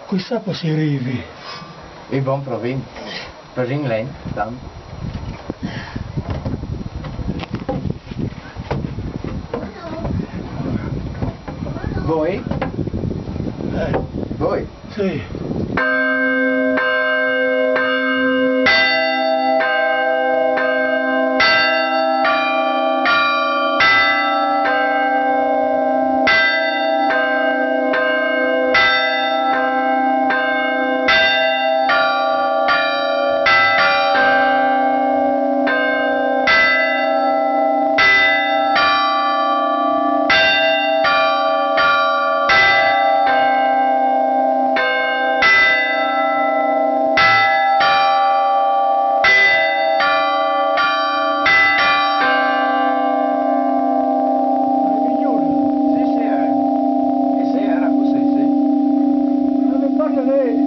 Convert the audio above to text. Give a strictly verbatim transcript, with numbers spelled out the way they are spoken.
Quissà po si rivi. E bon, provìn. Provìn len, tant. Voi? Eh. Voi? Sì. Sì, sì, eh. Sì, sì, era così, sì. Ma mi pare che